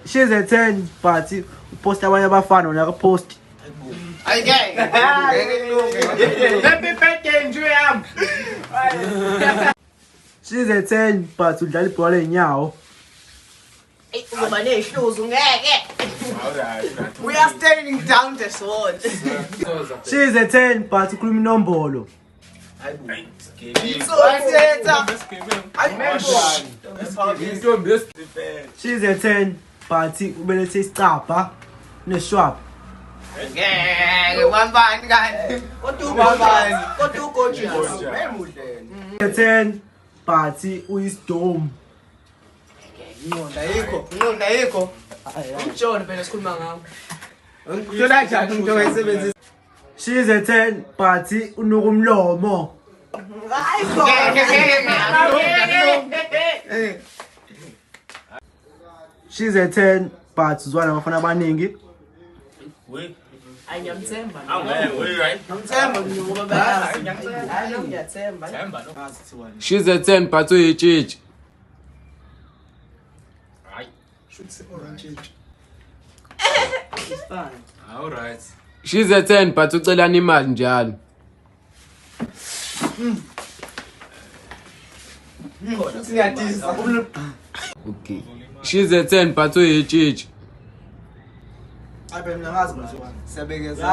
She's a 10 but upost abanye abafana wena akapost. Ayike. Happy birthday nje yami. She's a 10 but udlala ibhola ley'nyawo. Ey uzoba ney'hluzu ngeke. We are standing down the sword. She's a 10 but ukhuluma inombolo. Sothetha. She's a 10 but ubelethe isicabha neshwab. Ngeke wambani kanti. Kodwa ugorgeous. Kodwa ugorgeous. A 10 but uyisidomu. Ingqondo ayikho. Ingqondo ayikho. Umjolo phela sikhuluma ngawo. Ngithola njani umuntu ongayisebenzisi? She's a 10 but unuka umlomo. Ngeke ngeke. She's a 10 but uzwana nabafana abaningi. Ayi ngiyamthemba. Ngimthemba Ngoba bayazi. Hayi ngiyathemba. She's a 10 but uyitshitshi. All right. She's a 10 but ucelana imali njalo. Siyadisa. Okay. She's a 10 but uyitshitshi. Ayi mina ngazi manje. Siyabekeza.